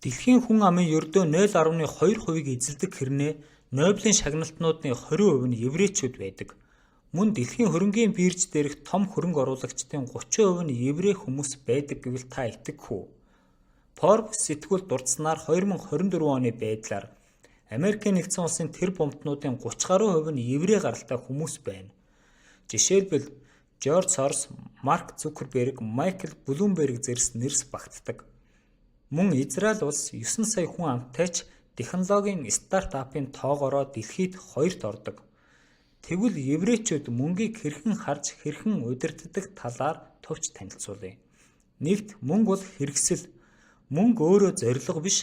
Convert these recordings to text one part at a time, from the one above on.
Дэлхийн хүн амын ердөө 0.2%-ийг эзэлдэг хэрнээ Нобелийн шагналтнуудын 20% нь еврейчүүд байдаг. Мөн дэлхийн хөрөнгийн бирж дээрх том хөрөнгө оруулагчдын 30% нь еврей хүмүүс байдаг гэвэл та итгэх үү? Forbes сэтгүүл дурдсанаар 2024 оны байдлаар Америкийн нэгдсэн улсын тэрбумтнуудын 30 гаруй хувь нь еврей гаралтай хүмүүс байна. Жишээлбэл, Жорж Сорос, Марк Цукерберг, Майкл Блумберг зэрс нэрс багтдаг. Мөн Израиль улс 9 сая хүн амтай ч технологийн стартапын тоогоороо дэлхийд хоёрт ордог. Тэгвэл еврейчүүд мөнгийг хэрхэн харж, хэрхэн удирддаг талаар товч танилцуулъя. Нэгт, мөнгө бол хэрэгсэл. Мөнгө өөрөө зорилго биш.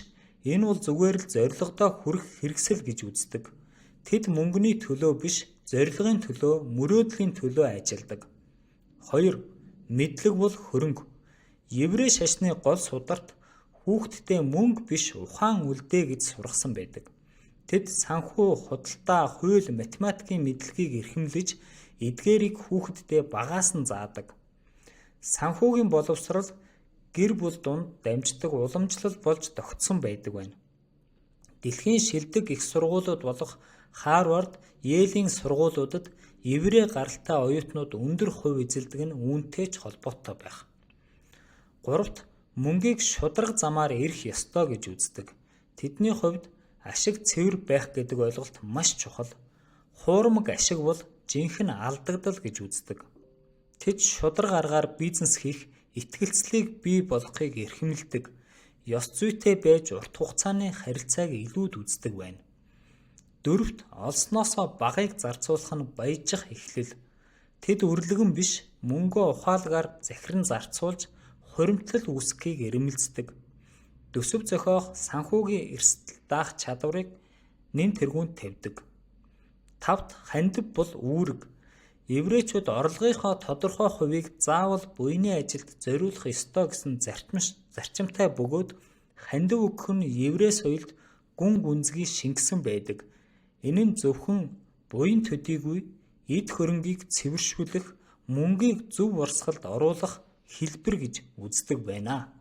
Энэ бол зүгээр л зорилгодоо хүрэх хэрэгсэл гэж үздэг. Тэд мөнгөний төлөө биш, зорилгын төлөө, мөрөөдлийн төлөө ажилладаг. 2. Мэдлэг бол хөрөнгө. Еврей шашны гол сударт хүүхддээ мөнгө биш, ухаан үлдээ гэж сургасан байдаг. Тэд санхүү, худалдаа, хууль, математикийн мэдлэгийг эрхэмлэж, эдгээрийг хүүхэддээ багаас нь заадаг. Санхүүгийн боловсрол гэр бүл дунд дамждаг уламжлал болж тогтсон байдаг байна. Дэлхийн шилдэг их сургуулиуд болох Харвард, Йелийн сургуулиудад еврей гаралтай оюутнууд өндөр хувь эзэлдэг нь үүнтэй ч холбоотой байх. Гуравт, мөнгийг шударга замаар эрэх ёстой гэж үздэг. Тэдний хувьд ашиг цэвэр байх гэдэг ойлголт маш чухал. Хуурамаг ашиг бол жинхэнэ алдагдал гэж үздэг. Тэд шударга аргаар бизнес хийх, итгэлцлийг бий болгохыг эрхэмлэдэг. Ёс зүйтэй байж урт хугацааны харилцааг илүүд үздэг байна. Дөрөвт, олсноосоо багыг зарцуулах нь баяжих эхлэл. Тэд үрлэгэн биш, мөнгөө ухаалгаар захиран зарцуулж хуримтлал үүсгэхийг эрмэлздэг. Төсөв зохиох, санхүүгийн эрсдэл даах чадварыг нэн тэргүүнд тавьдаг. Тавт, хандив бол үүрэг. Еврейчүүд орлогынхоо тодорхой хувийг заавал буяны ажилд зориулах ёстой гэсэн зарчимтай бөгөөд хандив өгөх нь еврей соёлд гүн гүнзгий шингэсэн байдаг. Энэ нь зөвхөн буян төдийгүй эд хөрөнгийг цэвэршүүлэх, мөнгийг зөв урсгалд оруулах хэлбэр гэж үздэг байна.